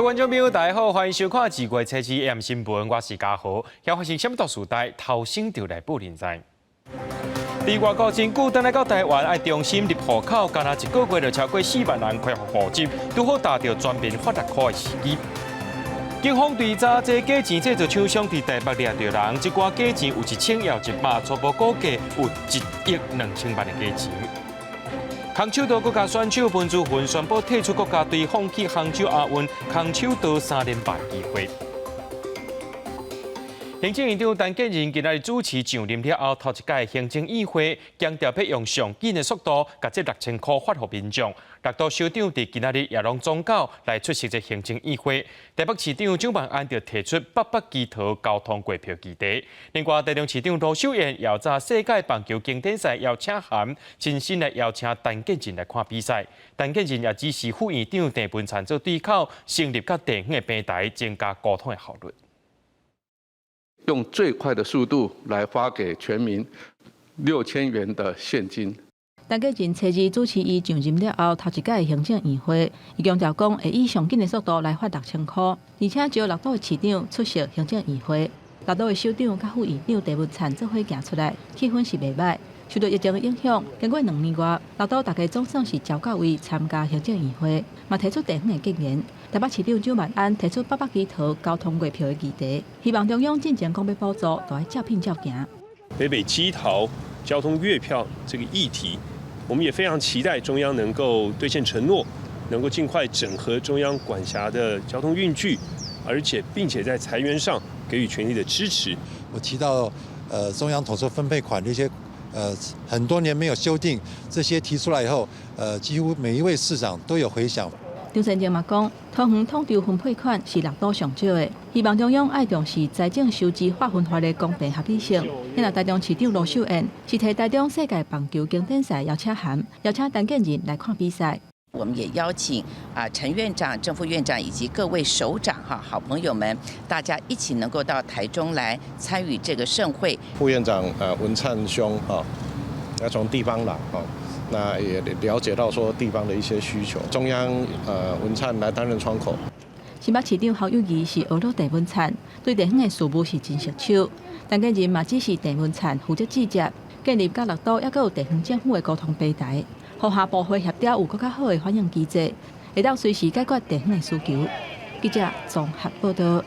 各位觀眾朋友，大家好，歡迎收看2月初二 AM 新聞，我是嘉豪。現發生啥物大事代，頭先就來報您知。佇外國真久轉來到台灣，愛重新入戶口，干焦一個月就超過4萬人恢復戶籍，拄好踏著全面發6箍的時機。警方追查這假錢製造廠商佇台北掠著人，這寡假錢有1000也有100，初步估計有1億2千萬的假錢。空手道國家選手文姿雲宣布退出國家隊，放棄杭州亞運空手道三連霸機會。行政院長陳建仁今仔日主持上任了後頭一屆行政院會，強調欲用上緊的速度，共這6000箍發予民眾。六都首長佇今仔日也攏總到來出席這行政院會。台北市長蔣萬安就提出北北基桃交通月票議題。另外，台中市長盧秀燕遙早世界棒球經典賽邀請函，親身來邀請陳建仁來看比賽。陳建仁也指示副院長鄭文燦做對口，成立佮地方的平台，增加溝通的效率。用最快的速度來發給全民6000元的現金。陳建仁初二主持伊上任了後頭一屆行政院會，伊強調講會以上緊的速度來發6000箍，而且招六都的市長出席行政院會，六都的首長佮副院長鄭文燦做伙行出來，氣氛是袂䆀。受到疫情的影響，經過2年外，六都大家總算是招到位參加行政院會，嘛提出地方的建言。台北市長蔣萬安提出北北基桃交通月票的議題，希望中央進前講欲補助，都愛照片照行。北北基桃交通月票這個議題，我們也非常期待中央能夠兌現承諾，能夠盡快整合中央管轄的交通運具，而且並且在財源上給予全力的支持。我提到，中央統籌分配款的一些，很多年沒有修訂，這些提出來以後，幾乎每一位市長都有回響。張善政嘛講，桃園統籌分配款是六都上少的，希望中央愛重視財政收支劃分法的公平合理性。那台中市長盧秀燕是提台中世界棒球經典賽邀請函，邀請陳建仁來看比賽。我們也邀請啊陳院長、鄭副院長以及各位首長哈好朋友們，大家一起能夠到台中來參與這個盛會。副院長文燦兄哈，要從地方來哈。那也了解到說地方的一些需求，中央文燦來擔任窗口。新北市長侯友宜是學老鄭文燦，對地方的事務是真熟手。陳建仁嘛指示鄭文燦負責直接建立佮六都抑閣有地方政府的溝通平台，予下部會協調有閣較好的反應機制，會當隨時解決地方的需求。記者綜合報道。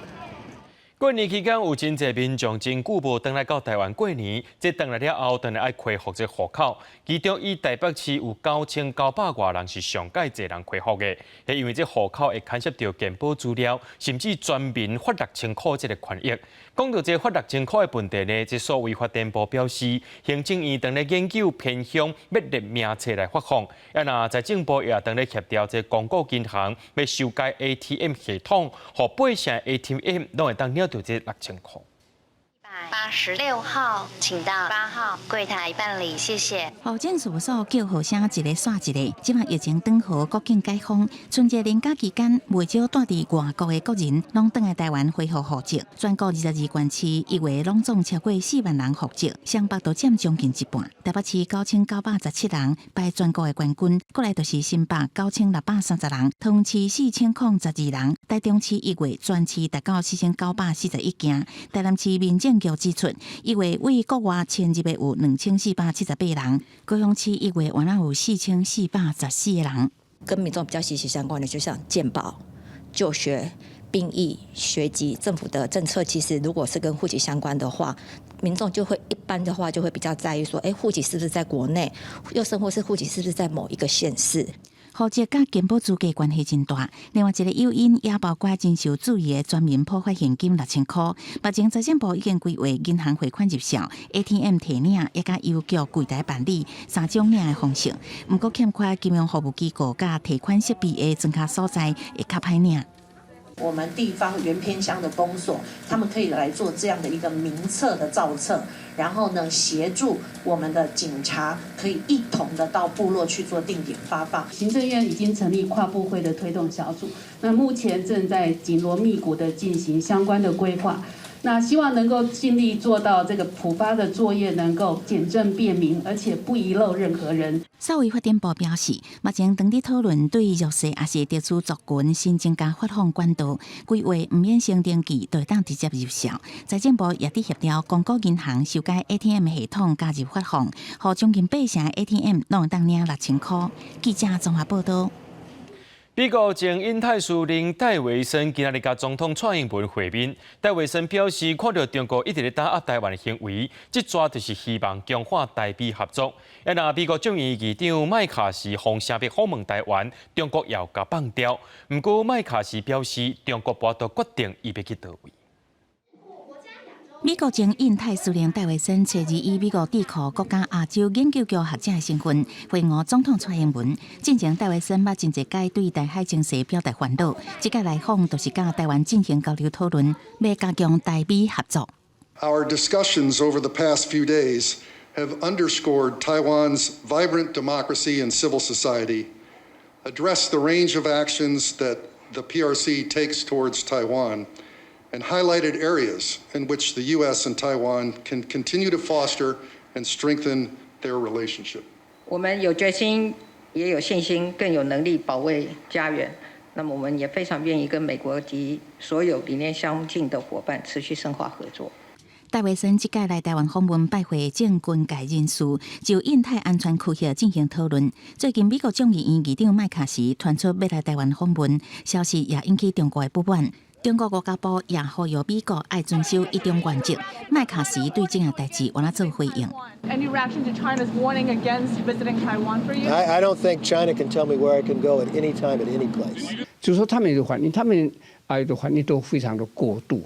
過年期間有真濟民眾真久無轉來到台灣過年，這轉來了後，轉來愛恢復這戶口。其中以台北市有9900外人是上蓋濟人恢復的，係因為這戶口會牽涉著健保資料，甚至全民發六千箍這個權益。講到這發六千箍的問題呢，這數位發展部表示，行政院正咧研究偏鄉欲列名冊來發放，啊若財政部也正咧協調這公股銀行欲修改 ATM 系統，予八成 ATM 攏會當領著這六千箍。 86號，請到8號櫃檯辦理，謝謝。戶政事務所叫號聲一個煞一個，這擺疫情轉好，國境解封，春節連假期間，袂少蹛佇外國的國人攏轉來台灣恢復戶籍。全國22縣市1月攏總超過4萬人復籍，雙北都佔將近一半。台北市9917人排全國的冠軍，過來就是新北9630人，桃園市4012人，台中市1月全市達到4941件，台南市民政局指出，1月對國外遷入的有2478人，高雄市1月原來有4414個人。跟民眾比較息息相關的，就像健保、就學、兵役、學籍，政府的政策其實如果是跟戶籍相關的話，民眾就會一般的話就會比較在意說，欸，戶籍是不是在國內，又甚或是戶籍是不是在某一個縣市。戶籍佮健保資格關係真大，另外一個誘因也包括真受注意的全民普發現金六千箍。目前財政部已經規劃銀行匯款入數、ATM 提領，以及郵局櫃台辦理三種領的方式。毋過欠缺金融服務機構佮提款設備的莊跤所在會較歹領。我們地方原偏鄉的公所，他們可以來做這樣的一個名冊的造冊，然後呢，協助我們的警察可以一同的到部落去做定點發放。行政院已經成立跨部會的推動小組，那目前正在緊鑼密鼓的進行相關的規劃。那希望能夠盡力做到這個普發的作業能夠簡政便民，而且不遺漏任何人。數位發展部表示，目前正佇討論對弱勢抑是特殊族群新增加發放管道，規劃毋免先登記，就會當直接入數。財政部也佇協調公股銀行修改 ATM 系統，加入發放，予將近八成 ATM 攏會當領6000箍。記者綜合報道。美國前印太司令戴維森今仔日佮總統蔡英文會面。戴維森表示，看著中國一直咧打壓台灣的行為，這逝就是希望強化台美合作。啊，若美國眾議院議長麥卡錫風聲欲訪問台灣，中國也有共放掉。毋過麥卡錫表示，中國無法度決定伊欲去佗位。美國前印太司令戴維森初二以美國智庫國家亞洲研究局學者的身份會晤總統蔡英文。進前戴維森捌真濟擺對台海情勢表達煩惱，這擺來訪就是佮台灣進行交流討論，欲加強台美合作。 Our discussions over the past few days have underscored Taiwan's vibrant democracy and civil society, addressed the range of actions that the PRC takes towards Taiwan, and highlighted areas in which the U.S. and Taiwan can continue to foster and strengthen their relationship. 我們有決心，也有信心，更有能力保衛家園。那麼我們也非常願意跟美國及所有理念相近的夥伴持續深化合作。戴維森這擺來台灣訪問，拜會政軍界人士，就印太安全區域進行討論。最近美國眾議院議長麥卡錫傳出欲來台灣訪問，消息也引起中國的不滿。中國外交部也呼籲美國愛遵守一中原則。麥卡錫對這項代誌有按怎做回應？Any reaction to China's warning against visiting Taiwan for you? I don't think China can tell me where I can go at any time at any place. 就是說他們的反應，他們的反應都非常的過度。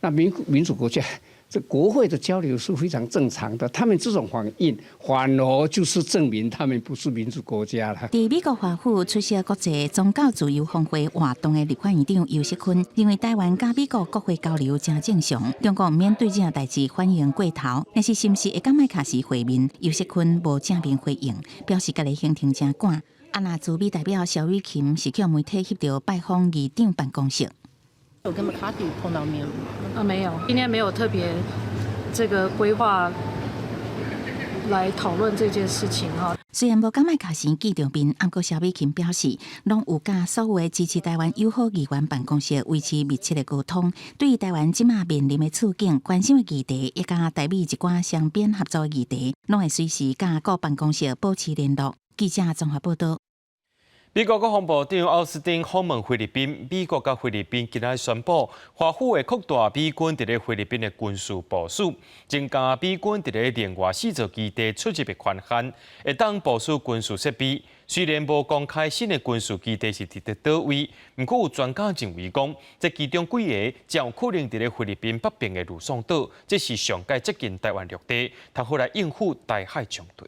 那民主國家，這國會的交流是非常正常的，他們這種反應反而就是證明他們不是民主國家了。佇美國華府出席國際宗教自由峰會活動的立法院長游錫堃認為，台灣佮美國國會交流誠正常，中國毋免對這項代誌反應過頭。但是是毋是會佮麥卡錫會面？游錫堃無正面回應，表示家己行程誠趕。啊，若駐美代表蕭美琴是予媒體翕著拜訪議長辦公室。有跟麥卡錫碰到面嗎？啊，沒有，今天沒有特別這個規劃來討論這件事情哈。雖然無佮麥卡錫見著面，毋過蕭美琴表示，攏有佮所有的支持台灣友好議員辦公室維持密切的溝通，對於台灣這馬面臨的處境、關心的議題，以及台美一寡雙邊合作議題，攏會隨時佮各辦公室保持聯絡。記者綜合報道。美國國防部長奧斯汀訪問菲律賓，美國佮菲律賓今仔宣布，華府會擴大美軍佇咧菲律賓的軍事部署，增加美軍佇咧另外四座基地出入的權限，會當部署軍事設備。雖然無公開新的軍事基地是佇咧佗位，毋過有專家認為講，這其中幾个誠有可能佇咧菲律賓北邊的呂宋島，這是上蓋接近台灣陸地，通好來應付台海衝突。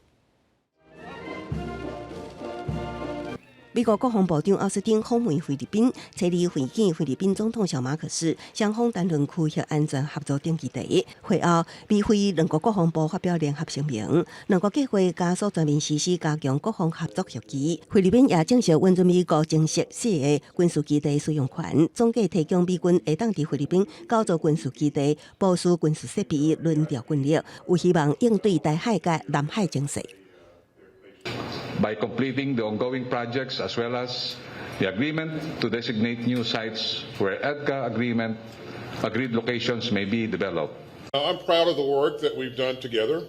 美國國防部長奧斯汀訪問菲律賓，初二會見菲律賓總統小馬可仕，雙方談論區域安全合作等議題。會後，美菲兩國國防部發表聯合聲明，兩國計劃加速全面實施加強國防合作協議。菲律賓也正式允准美國增設四个軍事基地使用權，總計提供美軍會當佇菲律賓九座軍事基地部署軍事設備、輪調軍力，有希望應對台海佮南海情勢。 By completing the ongoing projects as well as the agreement to designate new sites where EDCA agreement agreed locations may be developed. I'm proud of the work that we've done together.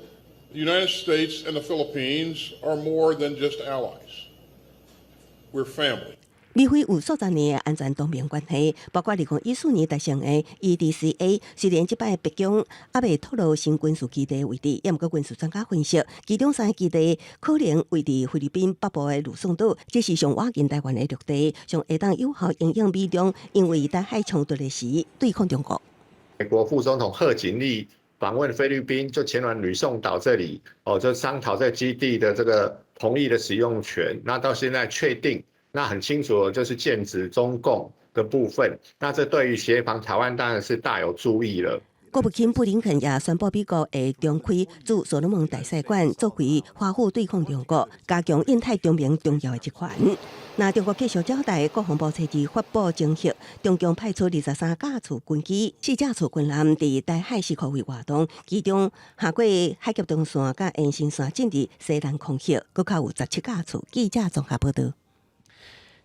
The United States and the Philippines are more than just allies. We're family. 美菲有數十年的安全同盟關係，包括2014年達成的 EDCA。雖然這擺白宮猶未透露新軍事基地位置，也毋過軍事專家分析，其中三个基地可能位佇菲律賓北部的呂宋島，這是上倚近台灣的陸地，上會當有效因應美中因為台海衝突的時對抗中國。美國副總統賀錦麗訪問菲律賓，就前往呂宋島這裡，哦，就商討這基地的這個同意的使用權。那到現在確定。那很清楚，就是劍指中共的部分。那這對於協防台灣當然是大有助益了。國務卿布林肯也宣布，美國會重開駐所羅門大使館，作為華府對抗中國、加強印太同盟重要的一環。那中國繼續交代，國防部初二發布偵察，中共派出23架次軍機、4架次軍艦佇台海四箍圍活動，其中跨過海峽中線佮延伸線進入西南空域，閣較有17架次。記者綜合報道。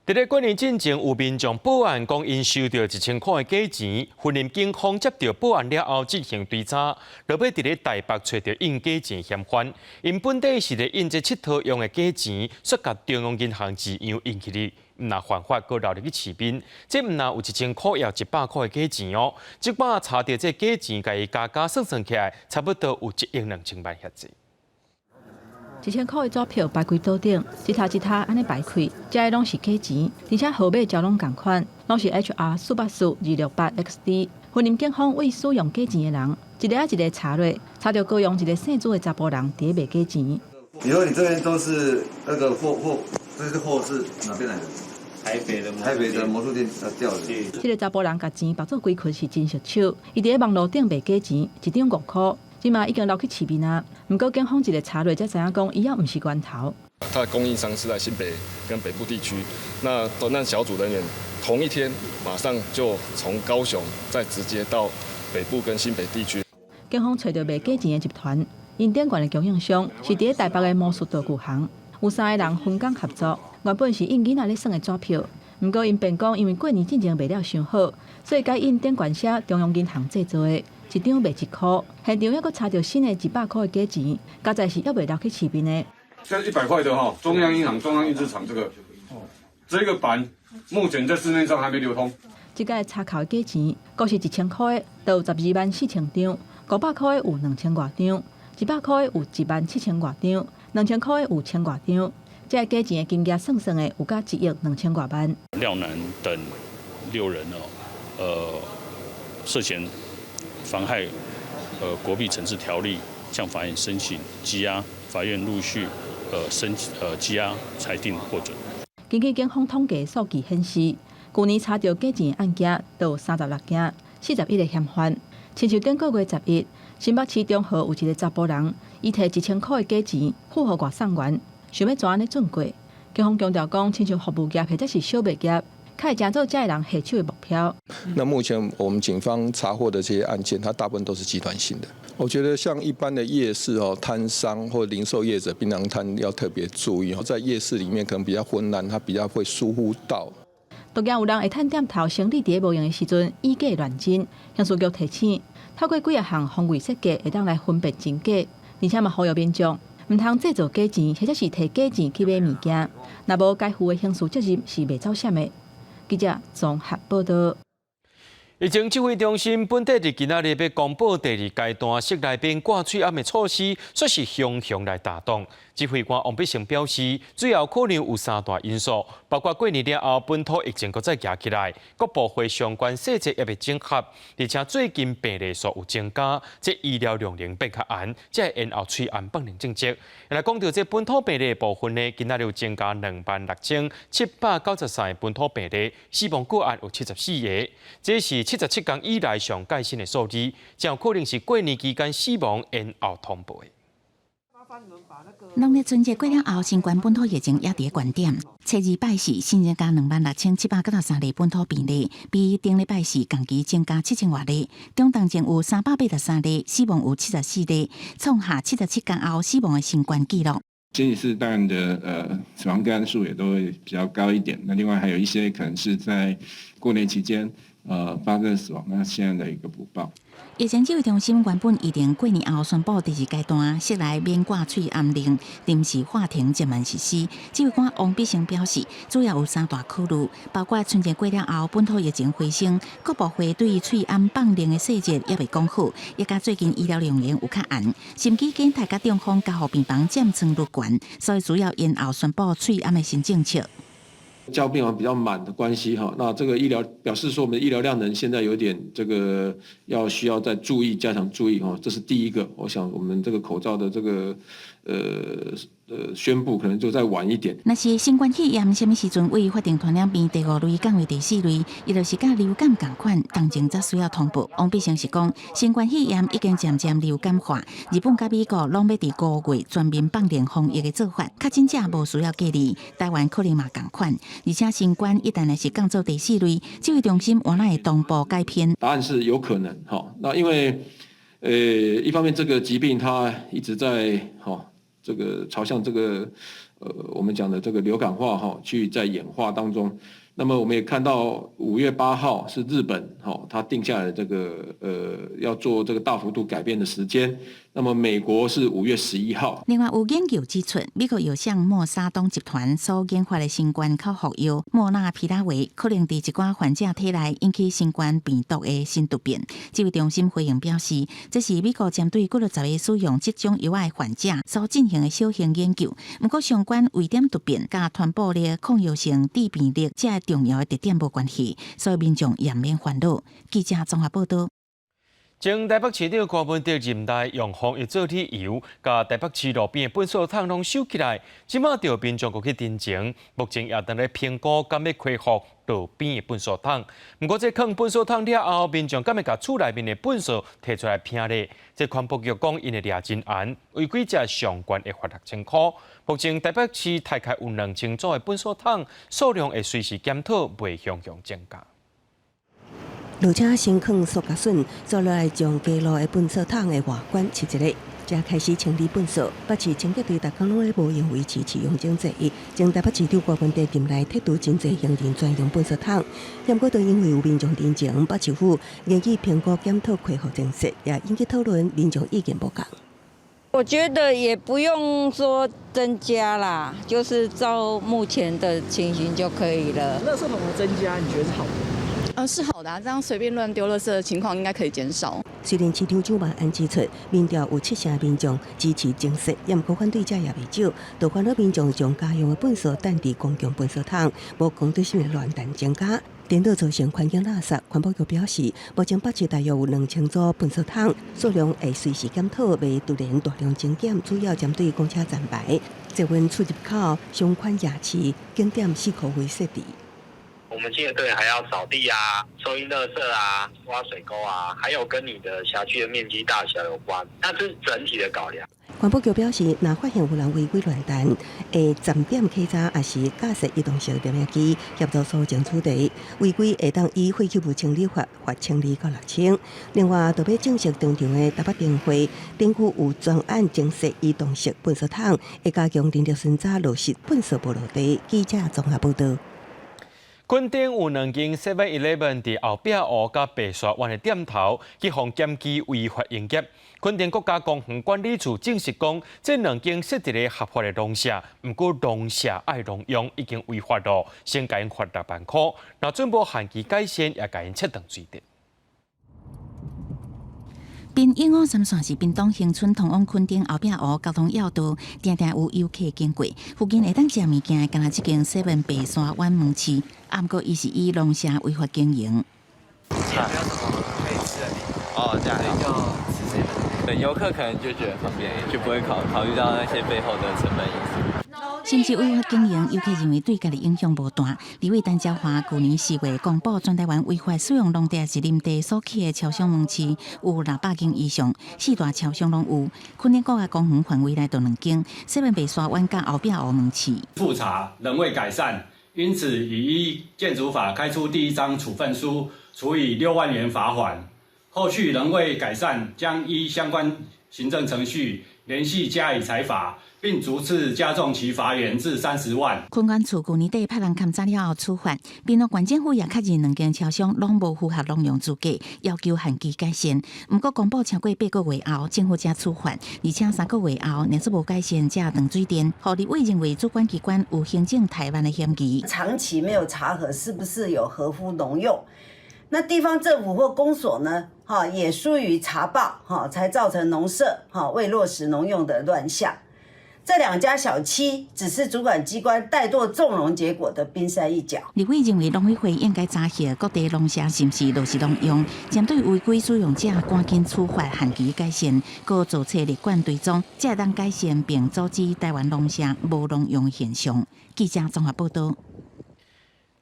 佇咧過年進前，有民眾報案講，𪜶收著1000箍的假錢，雲林警方接著報案了後進行追查，落尾佇咧台北揣著印假錢嫌犯，𪜶本底是咧印這𨑨迌用的假錢，煞共中央銀行字樣印起來，毋但犯法，閣流入去市面。這毋但有1000箍，也有100箍的假錢哦。這擺查著這假錢，共伊加加算算起來，差不多有1億2000萬遐濟。 1000箍的紙票排規桌頂，一疊一疊按呢排開，這个攏是假錢，而且號碼全攏仝款，攏是 HR 484-268XD。雲林警方為使用假錢的人，一个仔一个查落，查著高雄一个姓朱的查埔人佇咧賣假錢。你說你這邊都是那個貨貨，這些貨是哪邊來的？台北的，台北的魔術店調的。這个查埔人共錢縛做規捆是真熟手，伊佇咧網路頂賣假錢，一張5箍。這馬已經流去市面啊！毋過警方一个查落，才知影講伊猶毋是源頭。它的供應商是在新北跟北部地區，那專案小組人員同一天馬上就從高雄再直接到北部跟新北地區。警方揣著賣假錢的集團，𪜶頂懸的供應商是佇咧台北的魔術道具行，有三个人分工合作，原本是印囡仔咧耍的紙票，毋過𪜶辯講，因為過年進前賣了傷好，所以改印頂懸寫中央銀行製造的。一張賣1箍，現場猶閣查著新的100箍的假錢，加在是猶未流去市面的。像100塊的哈，中央銀行、中央印製廠這個，這個版目前在市面上還沒流通。這個查扣的假錢，閣是1000箍的，就有124,000張；500箍的有2000外張，100箍的有1.7萬張，2000箍的有千外張。這个假錢的金額算算的，有甲1億2000外萬。廖南等六人哦，涉嫌妨害國幣懲治條例，向法院申請羈押，法院陸續羈押裁定獲准。根據警方統計數據顯示，舊年查著假錢的案件都有36件，41個嫌犯。親像頂個月11，新北市中和有一個查埔人，伊提1000箍的假錢付予外送員，想欲怎按呢轉過。警方強調講，親像服務業或者是小賣業，較會成做這个人下手的目標。那目前我們警方查獲的這些案件，它大部分都是集團性的。我覺得像一般的夜市哦，攤商或零售業者、檳榔攤要特別注意哦，在夜市裡面可能比較混亂，他比較會疏忽到。都驚有人會趁店頭生理佇咧無閒的時陣以假亂真。刑事局提醒，透過幾仔項防偽設計，會當來分辨真假，而且嘛呼籲民眾毋通製造假錢，或者是提假錢去買物件，若無該負的刑事責任是袂走閃的。記者綜合報道。疫情指揮中心本底佇今仔日欲公布第二階段室內免掛喙罨的措施，煞是雄雄來打擋。指揮官王必勝表示，主要可能有三大因素，包括過年了後本土疫情閣再夯起來，各部會相關細節猶未整合，而且最近病例數有增加，這醫療量能變較絚，才會延後喙罨放令政策。來講著這本土病例的部分呢，今仔日有增加26,793個本土病例，死亡個案有74個，這是77天以來上蓋新的數字，真有可能是過年期間死亡延後通報的。農曆春節過了後，新冠本土疫情也佇咧懸點。初二拜四新增加26,793例本土病例，比頂禮拜四同期增加7000外例。中重症有383例，死亡有74例，創下77天後死亡的新懸紀錄。星期四當然的死亡個案數也都會比較高一點。那另外還有一些可能是在過年期間發生死亡，那現在的一個補報。疫情指揮中心原本預定過年後宣布第二階段室內免掛喙罨令臨時喊停暫慢實施。指揮官王必勝表示，主要有三大考慮，包括春節過了後本土疫情回升，各部會對喙罨放令的細節猶未講好，以及最近醫療量能有較絚，心肌梗塞佮中風加護病房佔床率懸，所以主要延後宣布喙罨的新政策。加護病房比較滿的關係哈，那這個醫療表示說我們的醫療量能現在有點這個要需要再注意加強注意哈，這是第一個。我想我們這個口罩的這個宣布，可能就再晚一點。若是新冠肺炎啥物時陣為法定傳染病第五類降為第四類，伊就是佮流感仝款，當前才需要通報。王必勝是講，新冠肺炎已經漸漸流感化，日本佮美國攏欲佇5月全面放寬防疫的做法，確診者無需要隔離，台灣可能嘛仝款。而且新冠一旦若是降做第四類，指揮中心原來會同步改編。答案是有可能，哈，那因為，一方面這個疾病它一直在，哈，這個朝向這個，我們講的這個流感化，哈，去在演化當中。那麼我們也看到5月8號是日本，哈，它定下來這個，要做這個大幅度改變的時間。那麼美國是5月11號。另外有研究指出，美國藥廠默沙東集團所研發的新冠口服藥莫納皮拉韋，可能佇一寡患者體內引起新冠病毒的新突變。指揮中心回應表示，這是美國針對幾落十个使用這種藥的患者所進行的小型研究。毋過相關位點突變佮傳播力、抗藥性、致病力這重要的特點無關係，所以民眾也免煩惱。記者綜合報道。前台北市長柯文哲任內用防疫做理由，共台北市路邊的糞埽桶攏收起來，這馬著民眾閣去陳情，目前也正咧評估敢欲恢復路邊的糞埽桶。毋過這囥糞埽桶了後，民眾敢會共厝內面的糞埽提出來拼咧？這環保局講，𪜶會掠真嚴，違規者上懸會罰6000箍。目前台北市大概有2000組的糞埽桶，數量會隨時檢討，袂雄雄增加。路車先囥塑膠筍，紲落來將街路的糞埽桶的外觀拭一下，才開始清理糞埽。北市清潔隊逐工攏咧無閒維持市容整齊。前台北市長柯文哲任內剔除真濟行人專用糞埽桶，毋過都因為有民眾陳情，北市府研議評估檢討恢復增設，也引起討論，民眾意見無仝。我覺得也不用說增加啦，就是照目前的情形就可以了。垃圾桶的增加，你覺得是好的？是好的啊，這樣隨便亂丟垃圾的情況應該可以減少。雖然市長蔣萬安指出，民調有70%民眾支持增設，也毋過反對者也袂少，都煩惱民眾將家用的糞埽擲佇公共糞埽桶，無講對啥物亂彈增加，顛倒造成環境垃圾。環保局表示，目前北市大約有2000組糞埽桶，數量會隨時檢討，袂突然大量增減，主要針對公車站牌、捷運出入口、商圈夜市、景點四箍費設置。我們清潔隊還要掃地啊、收運垃圾啊、挖水溝啊，還有跟你的轄區的面積大小有關，那這是整體的考量。環保局表示，若發現有人違規亂擲，會站點稽查，抑是架設移動式攝影機協助搜證取證。違規會當依廢棄物清理法罰1200到6000。另外，就欲正式登場的台北燈會，燈區有專案增設移動式糞埽桶，會加強人力巡查落實糞埽無落地。記者綜合報道。墾丁有兩間 Seven Eleven 佇後壁湖佮白沙灣的店頭，去予檢舉違法營業。墾丁國家公園管理處證實講，這兩間設佇咧合法的農舍，毋過農舍愛農用已經違法囉，先共𪜶罰6萬箍，若準無限期改善，也共𪜶切斷水電。屏153線是屏東恆春通往墾丁後壁湖交通要道，定定有遊客經過。附近會當食物件的，敢若這間 seven 白沙灣門市，毋過伊是以農舍違法經營。沒有什麼可以吃的地方，哦，這樣就吃這個。對，遊客可能就覺得方便，就不會考慮到那些背後的成本因素。甚至違法經營，遊客認為對家己影響無大。立委陳椒華舊年4月公布，全台灣違法使用農地抑是林地所起的超商門市有600間以上，四大超商攏有。墾丁國家公園範圍內就兩間，seven 白沙灣佮後壁湖門市。複查仍未改善，因此已依建築法開出第一張處分書，處以6萬元罰款。後續仍未改善，將依相關行政程序連續加以裁罰，並逐次加重其罰鍰至30萬。墾管處舊年底派人勘查了後處罰，屏東縣政府也確認兩間超商攏無符合農用資格，要求限期改善。毋過公布超過8個月後，政府才處罰，而且3個月後若是無改善，才斷水電。予立委認為主管機關有行政怠慢的嫌疑。長期沒有查核是不是有合乎農用？那地方政府或公所呢？哈，也疏於查報，哈，才造成農舍哈未落實農用的亂象。這兩家小七只是主管機關怠惰縱容結果的冰山一角。立委認為農委會應該查核各地農舍是毋是落實農用，針對違規使用者趕緊處罰限期改善，閣造冊列管追蹤，才會當改善並阻止台灣農舍無農用現象。記者綜合報導。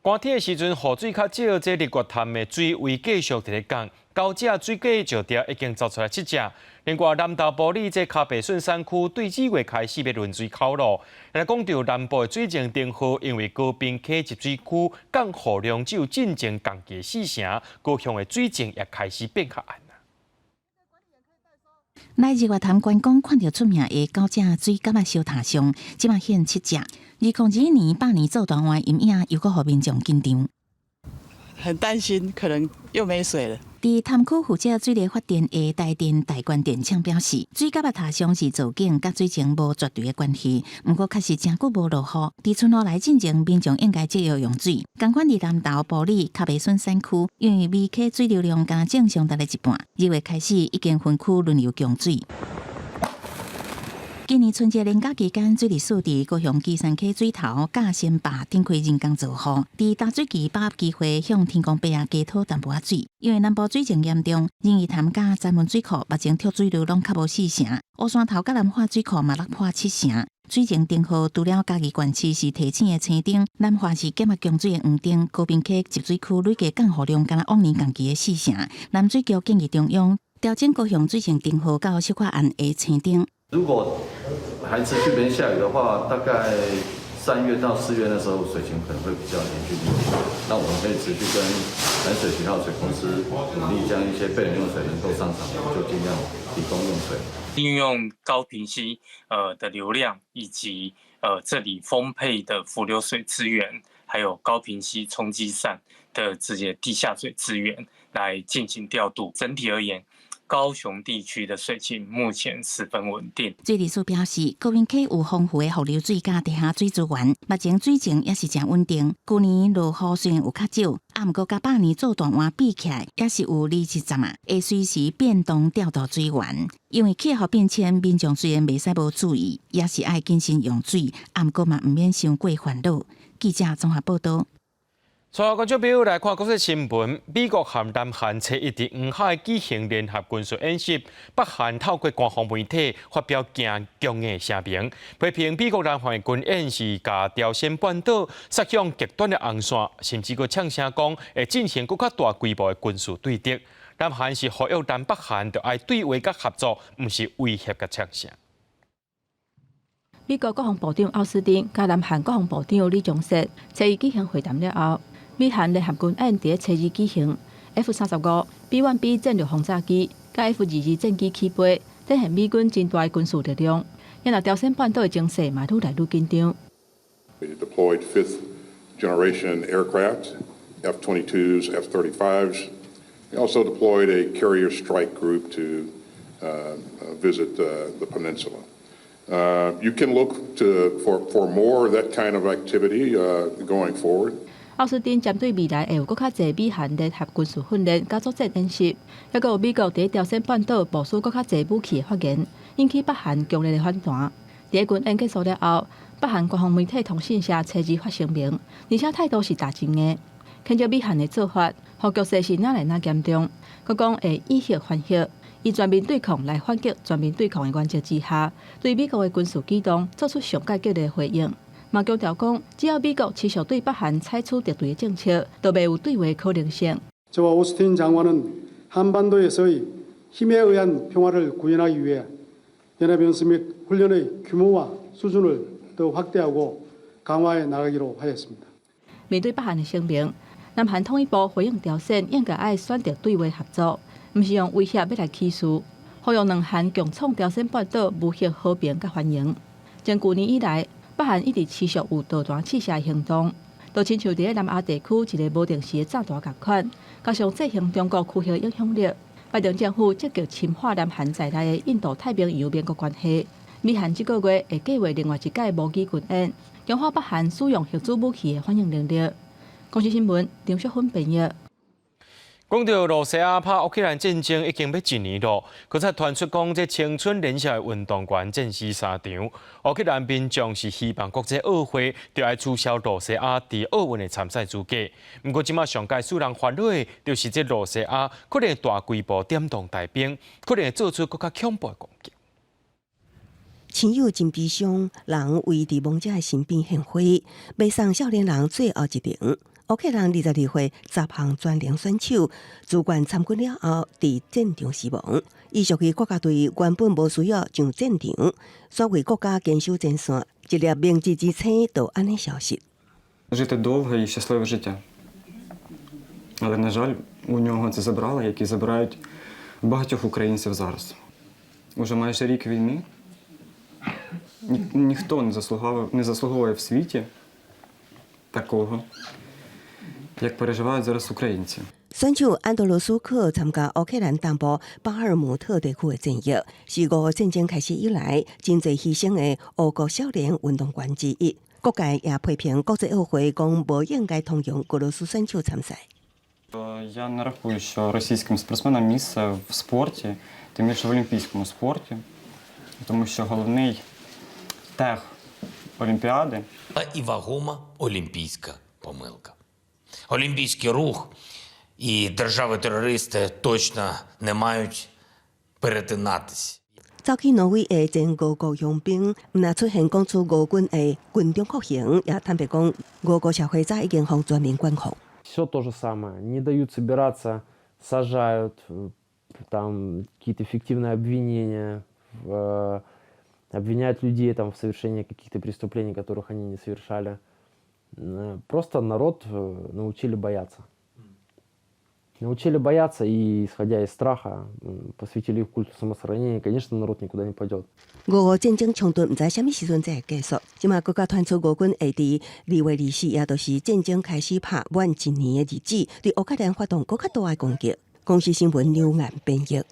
寒天的時陣，雨水較少，這日月潭的水位繼續佇咧降，九隻水雞石雕已經走出來七隻。另外，南投埔里這跤白筍山區對2月開始欲輪水口囉。來講著南部的水情燈號，因為高屏溪集水區降雨量只有進前同期四成，高雄的水情也開始變較暗。來日月潭觀光看著出名的九隻水蛤仔小塔上，這馬現七隻。2021年百年做大灣陰影又閣予民眾緊張，很擔心，可能又沒水了。佇潭區負責水力發電的台電大觀電廠表示，水蛤仔塔上是造景，佮水情無絕對的關係。毋過確實誠久無落雨，佇春雨來進前，民眾應該節約用水。仝款佇南投埔里跤白筍山區，因為美溪水流量敢若正常達了一半，2月開始已經分區輪流供水。今年春節連假期間，水利署佇高雄旗山溪水頭架新壩展開人工造雨，佇大水期把握機會向天公伯仔加討淡薄仔水。因為南部水情嚴重，仁義潭佮三門水庫目前蓄水量攏較無四成，烏山頭佮南化水庫嘛落破七成。水情燈號除了嘉義縣市是提醒的青燈，南化是減壓供水的黃燈，高屏溪集水區累計降雨量敢若往年同期的四成。南水局建議中央調整高雄水情燈號到小可暗的青燈。如果還持續沒下雨的話，大概3月到4月的時候，水情可能會比較嚴峻一點。那我們可以持續跟南水渠號水公司努力，將一些備用用水能夠上場，就盡量提供用水。運用高屏溪的流量，以及這裡豐沛的伏流水資源，還有高屏溪沖積扇的這些地下水資源來進行調度。整體而言，高雄地區的水情目前十分穩定。水利署表示，高屏溪有豐富的伏流水佮地下水資源，目前水情也是誠穩定。舊年落雨雖然有較少，啊，毋過佮百年做大灣比起來，也是有20、10啊，會隨時變動調度水源。因為氣候變遷，民眾雖然袂使無注意，也是愛謹慎用水，啊，毋過嘛毋免傷過煩惱。記者綜合報導。帶觀眾朋友來看國際新聞，美國和南韓初一佇黃海舉行聯合軍事演習，北韓透過官方媒體發表誠強硬聲明，批評美國南韓的軍演是共朝鮮半島設向極端的紅線，甚至閣嗆聲講會進行閣較大規模的軍事對敵。南韓是呼籲南北韓著愛對話佮合作，毋是威脅佮嗆聲。美國國防部長奧斯汀佮南韓國防部長李鍾碩初一舉行會談了後，美韓聯合軍演佇初二舉行，F-35、B-1B 戰略轟炸機佮 F-22戰機起飛，展現美軍真大的軍事力量。也若朝鮮半島的情勢嘛愈來愈緊張。 We deployed fifth generation aircraft, F-22s, F-35s. We also deployed a carrier strike group to visit the peninsula. You can look for more of that kind of activity going forward. 奧斯汀針對未來會有閣較濟美韓聯合軍事訓練佮作戰演習，抑閣有美國佇朝鮮半島部署閣較濟武器的發言，引起北韓強烈的反彈。佇軍演結束了後，北韓官方媒體通訊社初二發聲明，而且態度是誠硬的，譴責美韓的做法，予局勢是愈來愈嚴重。閣講會以核還核，以全面對抗來反擊全面對抗的原則之下，對美國的軍事舉動做出上蓋激烈的回應。嘛強調講，只要美國持續對北韓採取敵對的政策，就袂有對話可能性。 저와 오스틴 장관은 한반도에서의 힘에 의한 평화를 구현하기 위해 연합연습 및 훈련의 규모와 수준을 더 확대하고 강화해 나가기로 하였습니다. 面對北韓的聲明，南韓統一部回應朝鮮應該愛選擇對話合作，毋是用威脅欲來起事，呼籲兩韓共創朝鮮半島無核和平佮繁榮。從舊年以來，北韓一直持續有導彈試射行動，就親像佇咧南亞地區一个無定時的炸彈仝款，加上制衡中國區域影響力，拜登政府積極深化南韓在內的印度太平洋盟國關係。美韓這個月會計劃另外一屆模擬軍演，強化北韓使用核子武器的反應能力。公視新聞，張淑芬編譯。講到羅西亞拍烏克蘭戰爭已經欲一年囉，閣再傳出講這青春年少的運動員戰死沙場，烏克蘭民眾是希望國際奧會著愛取消羅西亞佇奧運的參賽資格。毋過這馬上蓋使人煩惱的，就是這羅西亞可能大規模點動大兵，可能會做出閣較恐怖的攻擊。親友真悲傷，人圍佇亡者的身邊獻花，欲送少年人最後一程。烏克蘭22歲十項全能選手自願參軍了後，佇戰場死亡。伊屬於國家隊，原本無需要上戰場，煞為國家堅守前線，一粒明日之星就按呢消失。 Жити довге і щасливе життя. Але, на жаль, у нього це забрали, як і забирають багатьох українців зараз. Уже майже рік війни. Ніхто не заслуговує в світі такого, як переживають зараз українці. 選手安德羅斯克參加烏克蘭東部巴爾姆特地區的戰役，是俄烏戰爭開始以來真濟犧牲的烏國少年運動員之一。各界也批評國際奧會講無應該通融俄羅斯選手參賽。 Я не рахую, що російським спортсменам місце в спорті, тим більше в олімпійському спорті, тому що головний тег Олімпіади І вагома олімпійська помилка. Олімпійський рух і держави-терористи точно не мають перетинатись. 走去挪威的前俄國傭兵，毋但出現講出俄軍的軍中酷刑，也坦白講，俄國社會早已經予全面管控。 Все то же самое. Не дают собираться, сажают, там какие-то фиктивные обвинения, обвиняют людей там, в совершении каких-то преступлений, которых они не совершали. Просто народ научили бояться. Научили бояться и, исходя из страха, посвятили их культу самосохранения, конечно, народ никуда не пойдет. 俄烏戰爭衝突毋知啥物時陣才會結束，這馬閣較傳出俄軍會佇2月24，也就是戰爭開始拍滿一年的日子，對烏克蘭發動閣較大的攻擊。公視新聞劉岩編譯。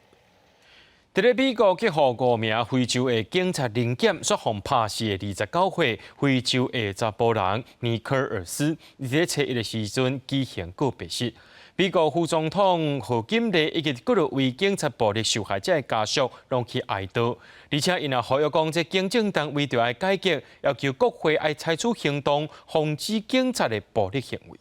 佇咧美國去予五名非洲裔警察臨檢，煞予拍死的29歲非洲裔查埔人尼科爾斯，佇咧初一的時陣舉行告別式。美國副總統賀錦麗以及幾落位警察暴力受害者的家屬攏去哀悼，而且𪜶也呼籲講，這警政單位著愛改革，要求國會愛採取行動，防止警察的暴力行為。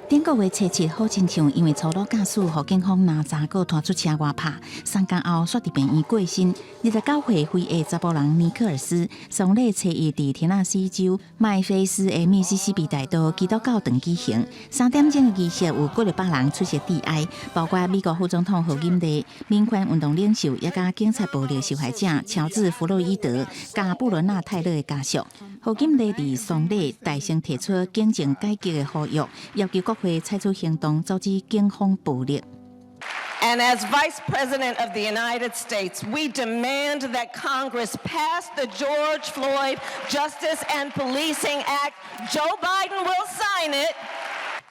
頂個月初七，好親像因為粗魯駕駛，予警方拿查個拖出車外拍，三工後煞佇病院過身。29歲非裔查埔人尼克爾斯，喪禮初一佇田納西州麥菲斯的密西西比大道基督教堂舉行。3點鐘的儀式有幾百人出席致哀，包括美國副總統賀錦麗、民權運動領袖，也佮警察暴力受害者喬治·弗洛伊德、佮布倫納泰勒的家屬。賀錦麗佇喪禮大聲提出警政改革的呼籲，要求國會採取行動，阻止警方暴力。 And as Vice President of the United States, we demand that Congress pass the George Floyd Justice and Policing Act. Joe Biden will sign it.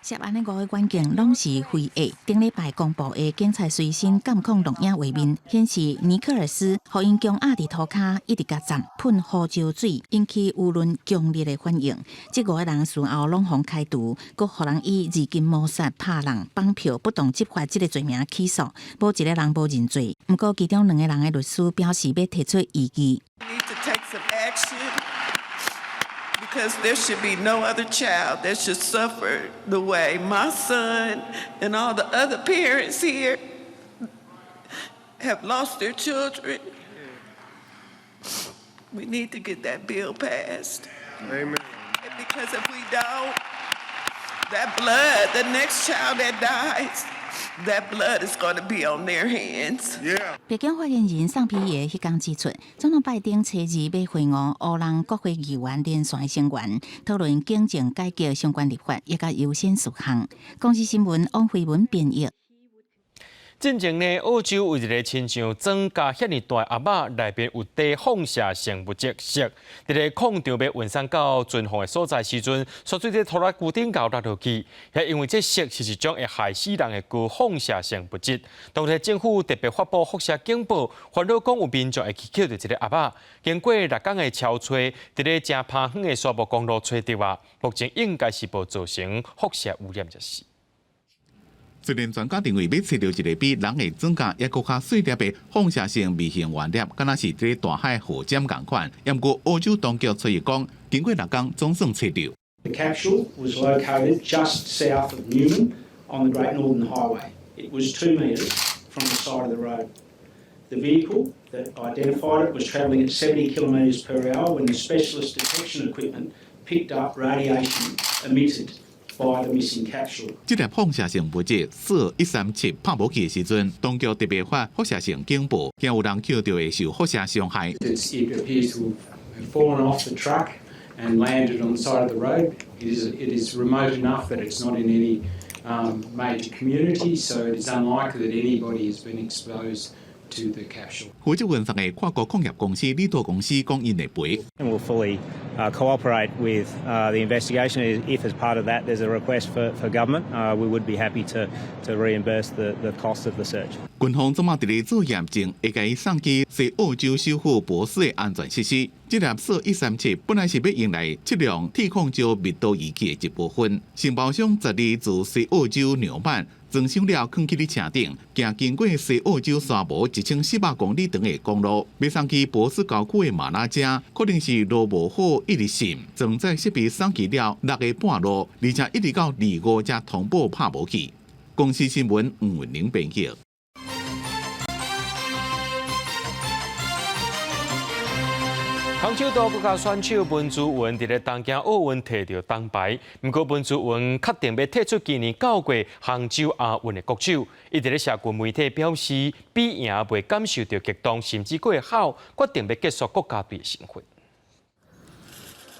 涉案的五个員警攏是非裔。頂禮拜公布的警察隨身監控錄影畫面顯示，尼克爾斯予𪜶強壓佇塗跤，一直共鏨噴胡椒水，引起輿論強烈的反應。這五個人事後攏予開除，閣予人以二級謀殺、拍人、綁票、不當執法這个罪名起訴，無一个人無認罪。毋過其中兩个人的律師表示欲提出異議。 Need to take some action because there should be no other child that should suffer the way my son and all the other parents here have lost their children. We need to get that bill passed. Amen. Because if we don't, that blood, the next child that dies, that blood is going to be on their hands. Yeah. 白宮發言人桑皮耶彼工指出，總統拜登初二欲會晤黑人國會議員連線的成員，討論警政改革相關立法，以及優先事項。公視新聞王慧文編譯。進前呢，澳洲有一个親像莊稼遐爾大的盒仔，內面有低放射性物質銫，佇咧礦場欲運送到存放的所在時陣，煞對這拖拉機頂頭落落去。也因為這銫是一種會害死人的高放射性物質，當地政府特別發布輻射警報，煩惱講有民眾會去抾著這个盒仔。經過6工的搜查，佇咧誠偏遠的沙漠公路揣著啊，目前應該是無造成輻射污染才是。雖然專家認為欲揣著一个比人的轉甲猶閣較細粒的放射性微型原粒，敢若是佇大海火箭仝款。毋過澳洲當局出現講，經過六工總算揣著。 The capsule was located just south of Newman on the Great Northern Highway. It was 2 metres from the side of the road. The vehicle that identified it was travelling at 70 kilometres per hour when the specialist detection equipment picked up radiation emitted by the missing capsule. 這粒放射性物質銫137拍無去的時陣，當局特別發放射性警報，驚有人抾著會受輻射傷害。 It appears to have fallen off the truck and landed on the side of the road. It is remote enough that it's not in any major community, so it is unlikely that anybody has been exposed to the capsule. 負責運送的跨國礦業公司力拓公司講𪜶會賠。 And we'll fully cooperate with the investigation. If, as part of that, there's a request for government, we would be happy to reimburse the cost of the search. 軍方這馬佇咧做驗證，會共伊送去西澳洲首府珀斯的安全設施。這粒銫137本來是欲用來測量鐵礦石密度儀器的一部分。承包商12自西澳洲紐曼裝箱了，囥去咧車頂，行經過西澳洲沙漠1400公里長的公路，欲送去珀斯郊區的馬拉加，可能是路無好，一直滲，裝載設備送去了六个半路，而且一直到25才通報拍無去。公視新聞吳文玲編輯。空手道國家選手文姿雲佇咧東京奧運提著銅牌，毋過文姿雲確定欲退出今年九月杭州亞運的國手。伊佇咧社群媒體表示，比贏袂感受著激動，甚至閣會哭，決定欲結束國家隊的身份。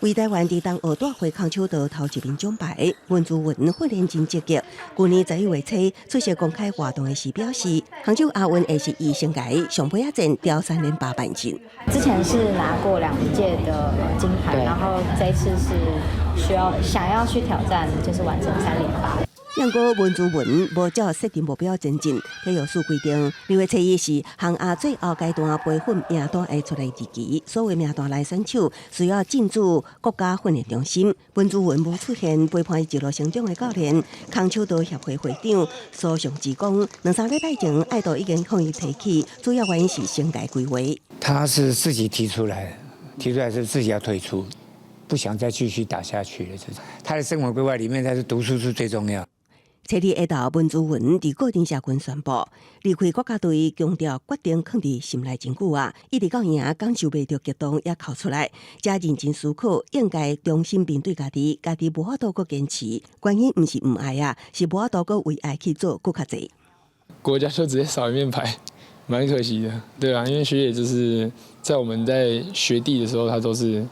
為台灣佇東奧帶回空手道頭一面獎牌，文姿雲訓練真積極。舊年11月初出席公開活動的時表示，杭州亞運會是伊生涯上尾仔戰挑3連霸辦進。之前是拿過兩屆的金牌，然後這一次是需要想要去挑戰，就是完成三連霸。毋過文姿雲無照設定目標前進，體育署規定，2月初一是杭亞最後階段培訓名單會出來日期，所有名單內選手需要進駐國家訓練中心。文姿雲無出現，陪伴伊一路成長的教練，空手道協會會長蘇尚志講，兩三禮拜前愛豆已經向伊提起，主要原因是生涯規劃。他是自己提出來，提出來是自己要退出，不想再繼續打下去了。他的生活規劃裡面，他是讀書是最重要。初二下晝，文姿雲佇個人社群宣布離開國家隊，強調決定囥佇心內真久啊！一直到贏，感受袂著激動，也哭出來。才認真思考，應該重新面對家己，家己無法度閣堅持。原因毋是毋愛啊，是無法度閣為愛去做閣較濟。國家就直接少一面牌，蠻可惜的，對啊，因為學姐就是在我們在學弟的時候，她都是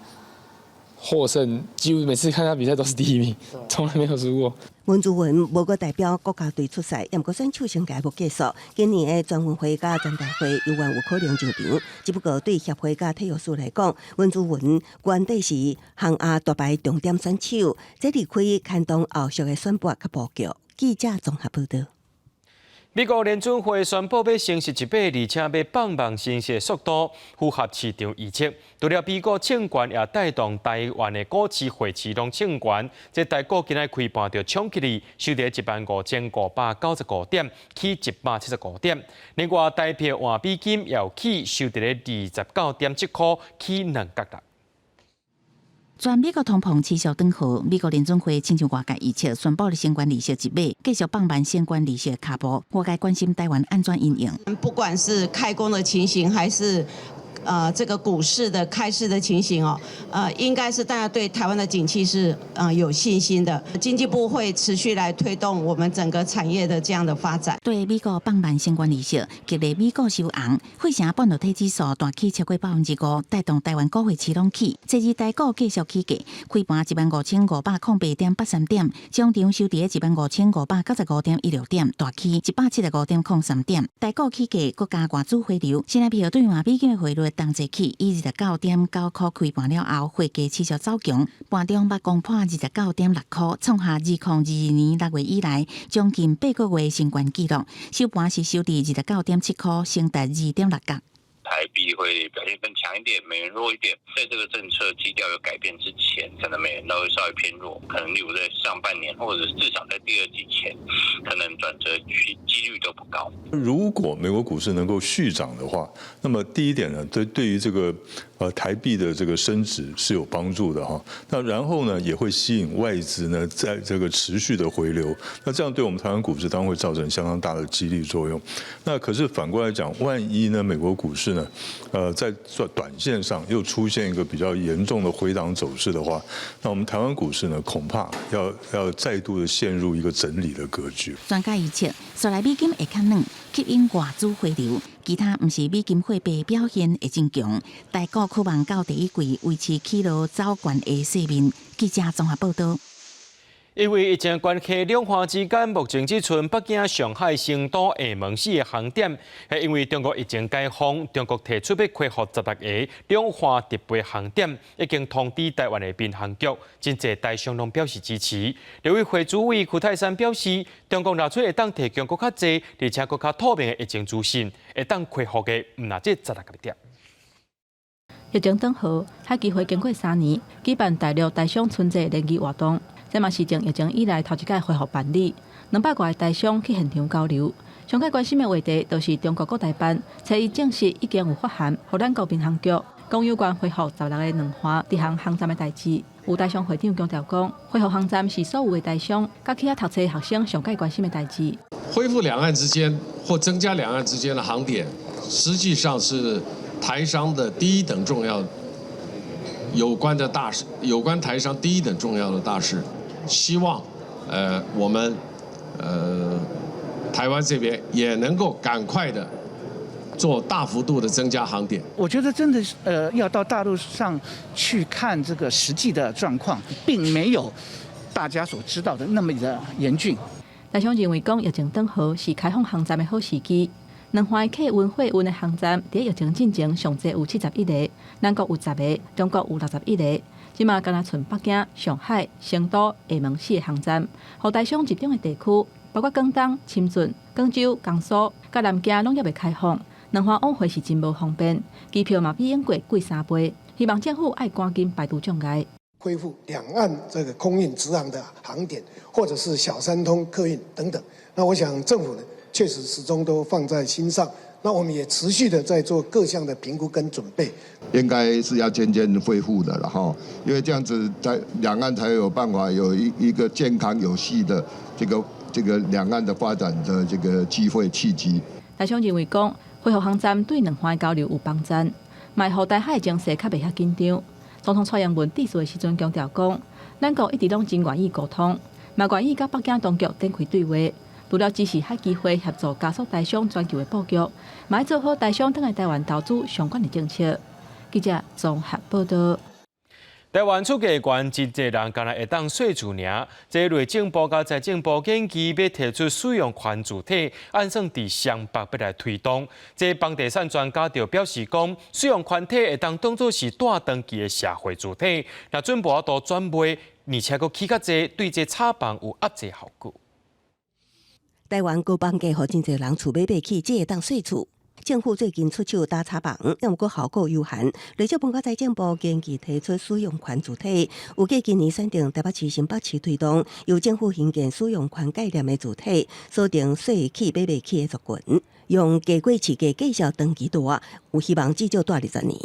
獲勝，幾乎每次看她比賽都是第一名，從來沒有輸過。文姿雲無閣代表國家隊出賽，毋過選手生涯無結束。今年的全運會佮全代會猶原有可能上場。只不過對協會佮體育署來講，文姿雲原底是杭亞奪牌重點選手，這離開牽動後續的選拔佮布局。記者綜合報導。美國聯準會宣布欲升息一碼，而且欲放慢升息速度，符合市場預測。除了美國升懸，也帶動台灣的股市、匯市攏升懸。這台股今仔開盤就衝起去，收佇15,595點，起175點。另外，台幣換美金又起，收佇29.7箍，起2角六。全美國通膨持續轉好，美國聯準會親像外界預測，宣布了升懸利息一碼，繼續放慢升懸利息的跤步。外界關心台灣按怎因應？不管是開工的情形，還是這個股市的開市的情形哦，應該是大家對台灣的景氣是有信心的。經濟部會持續來推動我們整個產業的這樣的發展。對美國放慢升懸利息，激勵美股收紅，費城半導體指數大起超過5%，帶動台灣股匯市攏起。這日台股繼續起價，開盤15,508.83點，終場收佇15,595.16點，大起175.03點。台股起價，閣加外資回流，新台幣對換美金的匯率同齊起，以29.9箍開盤了後，匯價持續走強，盤中捌攻破29.6箍，創下2022年6月以來將近8個月新懸紀錄。收盤是收佇29.7箍，升達2.6角。台幣會表現更強一點，美元弱一點。在這個政策基調有改變之前，可能美元都會稍微偏弱。可能例如在上半年，或者至少在第二季前，可能轉折幾率都不高。如果美國股市能夠續漲的話，那麼第一點呢，對於這個台幣的這個升值是有幫助的哈。那然後呢，也會吸引外資呢，在這個持續的回流。那這樣對我們台灣股市當然會造成相當大的激勵作用。那可是反過來講，萬一呢，美國股市呢，在短線上又出現一個比較嚴重的回檔走勢的話，那我們台灣股市呢，恐怕要再度的陷入一個整理的格局。專家預測，紲來美金會較軟，吸引外資回流，其他毋是美金貨幣表現會真強。台股可望到第一季維持起落走懸的勢面。記者綜合報道。因為疫情關係，兩岸之間目前只賰北京、上海、成都、廈門四个航點。係因為中國疫情解封，中國提出欲恢復16个兩岸直飛航點，已經通知台灣的民航局，真濟台商攏表示支持。陸委會主委邱太三表示，中國若出會當提供閣較濟，而且閣較透明的疫情資訊，會當恢復的毋但這16个點。疫情轉好，海基會經過3年舉辦大陸台商春節聯誼活動。這嘛是自疫情以來頭一擺恢復辦理，200外个台商去現場交流。上蓋關心的話題，就是中國國台辦，初一證實已經有發函，予咱國民航局，講有關恢復十六个兩岸直航航站的代誌。有台商會長強調講，恢復航站是所有的台商，佮去遐讀冊學生上蓋關心的代誌。恢復兩岸之間或增加兩岸之間的航點，實際上是台商的第一等重要有關的大事，有關台商第一等重要的大事。希望，我們，台灣這邊也能夠趕快的做大幅度的增加航點。我覺得真的是，要到大陸上去看這個實際的狀況，並沒有大家所知道的那麼的嚴峻。台商認為講疫情轉好是開放航站的好時機。兩岸客運貨運的航站佇疫情進前上濟有71個，咱國有10個，中國有61個。這馬干焦賰北京、上海、成都、廈門四个航站，予台商集中的地區，包括廣東、深圳、廣州、江蘇、佮南京攏猶未開放，兩岸往回是真無方便，機票嘛比往過貴3倍。希望政府愛趕緊排除障礙，恢復兩岸這個空運直航的航點，或者是小三通客運等等。那我想政府呢，確實始終都放在心上。那我們也持續的在做各項的評估跟準備，應該是要漸漸恢復的了哈，因為這樣子在兩岸才有辦法有一個健康有序的這個兩岸的發展的這個機會契機。台商認為講，恢復航站對兩岸交流有幫助，嘛予台海情勢較袂遐緊張。總統蔡英文致辭的時陣強調講，咱國一直攏真願意溝通，嘛願意佮北京當局展開對話。除了支持海基會協助加速台商全球的布局，嘛愛做好台商轉來台灣投資相關的政策。記者綜合報道。台灣厝價懸，真濟人干焦會當稅厝爾。這內政部佮財政部研議欲提出使用權主體，按算佇雙北欲來推動。這房地產專家就表示講，使用權體會當當做是蹛長期的社會主體，若準無法度轉賣，而且閣起較濟，對這炒房有壓制效果。台灣高房價，予真濟人厝買袂起，只會當稅厝。政府最近出手打炒房，毋過效果有限。內政部佮財政部研議提出使用權主體，預計今年選定台北市、新北市推動，由政府興建使用權概念的住體，鎖定稅會起買袂起的族群，用低過市價繼續長期蹛，有希望至少蹛20年。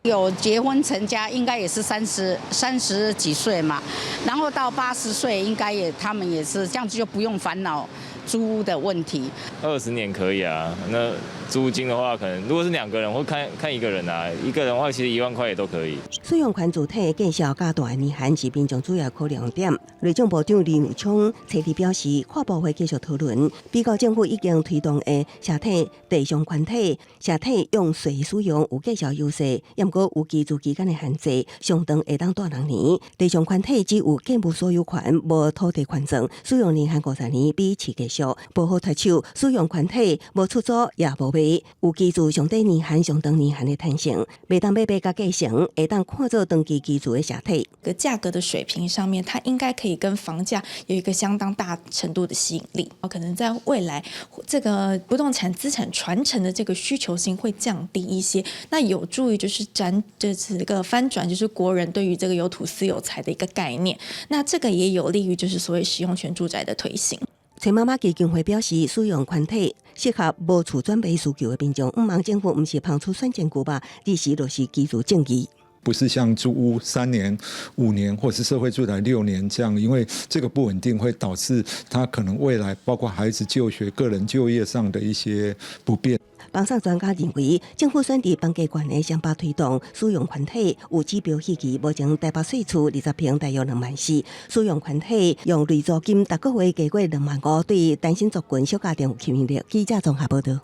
有結婚成家，應該也是30幾歲嘛，然後到80歲，應該也他們也是這樣子，就不用煩惱租屋的問題。20年可以啊，那租金的話，可能如果是兩個人，或看看一個人啊，一個人的話，其實1萬塊也都可以。使用權主體建設較大的年限是民眾主要考量點。內政部長林右昌初二表示，跨部會繼續討論，比較政府已經推動的社體地上權體，社體用稅使用有價數優勢，毋過有居住期間的限制，上長會當蹛6年。地上權體只有建物所有權，無土地權狀，使用年限50年，比市價續，無好脫手，使用寬體無出租也無賣，有居住上短年限、上長年限的彈性，袂當買賣佮繼承，會當看做長期居住的實體。個價格的水平上面，它應該可以跟房價有一個相當大程度的吸引力。可能在未來，這個不動產資產傳承的這個需求性會降低一些，那有助於就是轉這次個翻轉，就是國人對於這個有土斯有財的一個概念。那這個也有利於就是所謂使用權住宅的推行。崔媽媽基金會表示，使用寬體適合無厝轉賣需求的民眾，毋茫政府毋是拋出選戰龜肉，而是落實居住正義。不是像租屋3年、5年，或是社會住宅6年這樣，因為這個不穩定會導致他可能未來包括孩子就學、個人就業上的一些不便。房產專家認為，政府選擇房價懸的雙百推動使用寬體有指標預期，目前台北稅厝20坪大約2萬4，使用寬體用累租金逐個月加過2萬5，對單身族群小家庭有吸引力。記者綜合報導。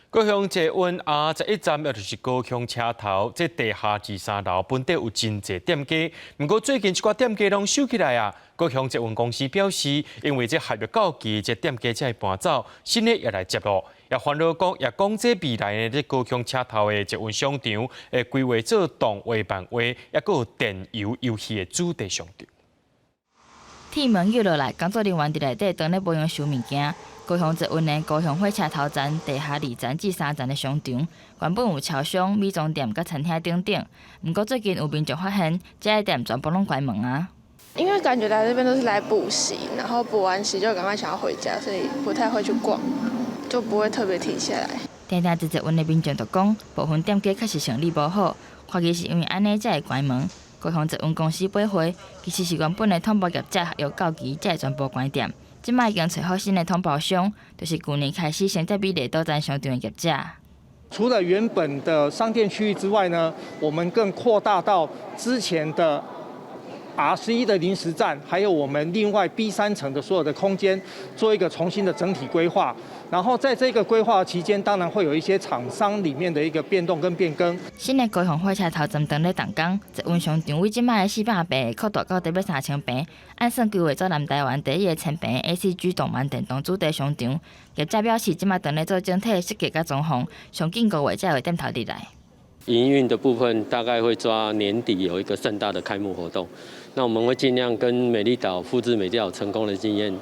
高雄捷運 R 十一站，也就是高雄車頭，這地下二三樓本底有真濟店家，毋過最近這寡店家攏收起來啊。高雄捷運公司表示，因為這合約到期，這店家才會搬走，新的也來接落。也煩惱講，也講這未來呢，這高雄車頭的捷運商場會規劃做動畫漫畫，抑閣有電遊遊戲的主題商場。鐵門扭落來，工作人員佇內底當咧保養收物件。高雄捷運的高雄火車頭站地下二層至三層的商場，原本有超商、美妝店佮餐廳等等。毋過最近有民眾發現，這个店全部攏關門啊。因為感覺來這邊都是來補習，然後補完習就趕快想要回家，所以不太會去逛，就不會特別停下來。定定坐捷運的民眾就講，部分店家確實生理無好，懷疑是因為按呢才會關門。高雄捷運公司回覆，其實是原本的統包業者合約到期才會全部關店。這擺已經揣好新的統包商，就是舊年開始先接美麗島站商場的業者。除了原本的商店區域之外呢，我們更擴大到之前的 R11的臨時站，還有我們另外 B 三層的所有的空間，做一個重新的整體規劃。然後在這個規劃期間，當然會有一些廠商裡面的一個變動跟變更。新的高雄火車頭站當咧動工，捷運商場為這擺的400坪擴大到得欲3000坪，按算規劃做南台灣第一个千坪 ACG 動漫電動主題商場。業者表示，這擺當咧做整體設計佮裝潢，上緊5月才會店頭入來。營運的部分大概會抓年底有一個盛大的開幕活動，那我們會盡量跟美麗島複製美麗島成功的經驗，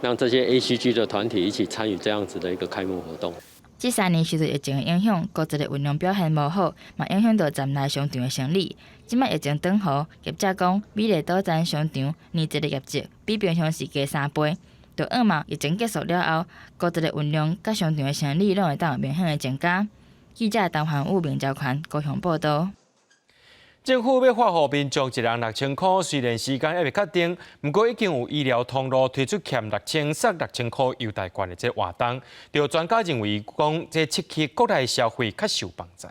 讓這些 ACG 的團體一起參與這樣子的一個開幕活動。這3年受到疫情的影響，高捷的運量表現無好，嘛影響到站內商場的生理。這擺疫情轉好，業者講美麗島站商場年一的業績比平常時加3倍。就向望疫情結束了後，高捷的運量佮商場的生理攏會當有明顯的增加。記者陳環武、明昭權高雄報導。政府欲發予民眾一人6000箍，雖然時間猶未確定，毋過已經有醫療通路推出欠六千送六千箍優待券的這活動。有專家認為講，這刺激國內消費較受幫助。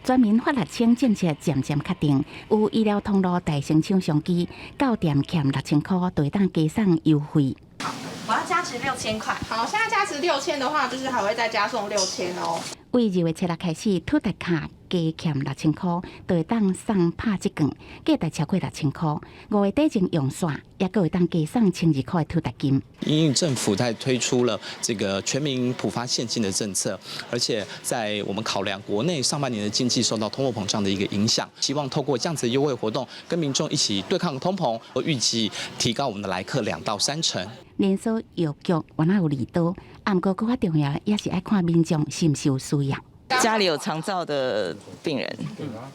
全民發六千政策漸漸確定，有醫療通路大成廠商機到店欠六千箍，就會當加送優惠。我要加值六千塊。好，現在加值六千的話，就是還會再加送六千哦。為2月7日開始，土特卡加欠六千箍，就會當送拍折券，價值超過六千箍。5月底前用煞，也閣會當加送1200箍的土特金。因為政府在推出了這個全民普發現金的政策，而且在我們考量國內上半年的經濟受到通貨膨脹的一個影響，希望透過這樣子的優惠活動，跟民眾一起對抗通膨，預計提高我們的來客2到3成。連鎖藥局原來有利多，毋過閣較重要，也是愛看民眾是毋是有需要。家裡有長照的病人，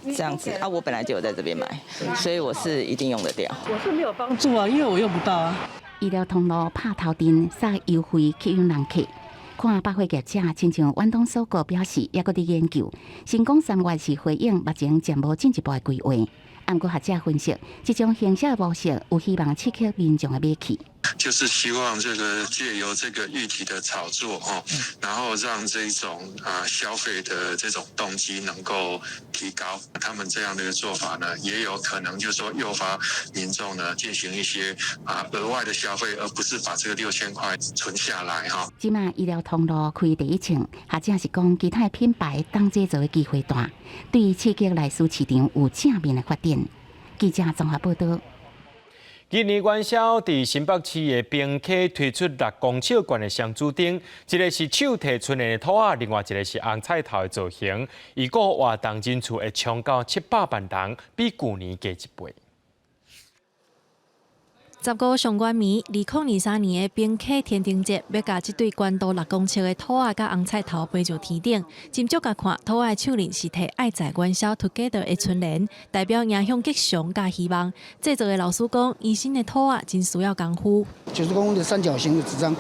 這樣子啊，我本來就有在這邊買，所以我是一定用得掉。我是沒有幫助啊，因為我用不到啊。醫療通路拍頭陣，送優惠吸引人客。看百貨業者，親像遠東所閣表示，猶閣佇研究，成功3月是回應目前暫無進一步的規劃。毋過學者分析，這種行銷模式有希望刺激民眾的買氣。就是希望這個借由這個議題的炒作，哦，然後讓這種消費的這種動機能夠提高。他們這樣的一個做法呢，也有可能就是說誘發民眾呢進行一些額外的消費，而不是把這個六千塊存下來哈。這馬醫療通路開第一槍，或者是講其他的品牌當這做的機會大，對刺激內需市場有正面的發展。記者綜合報導。今年元宵，佇新北市的平溪推出6公尺懸的雙主燈，一个是手提春聯的兔仔，另外一个是紅菜頭的造型。預估活動人數會衝到700萬人，比舊年加一倍。15上元暝，2023年的平溪天燈節，欲共這對懸高6公尺的兔仔佮紅菜頭飛上天頂。斟酌共看，兔仔的手裡是提愛在元宵 together 的春聯，代表迎向吉祥佮希望。製作的老師講，伊新的兔仔真需要功夫。就是講的三角形的紙張，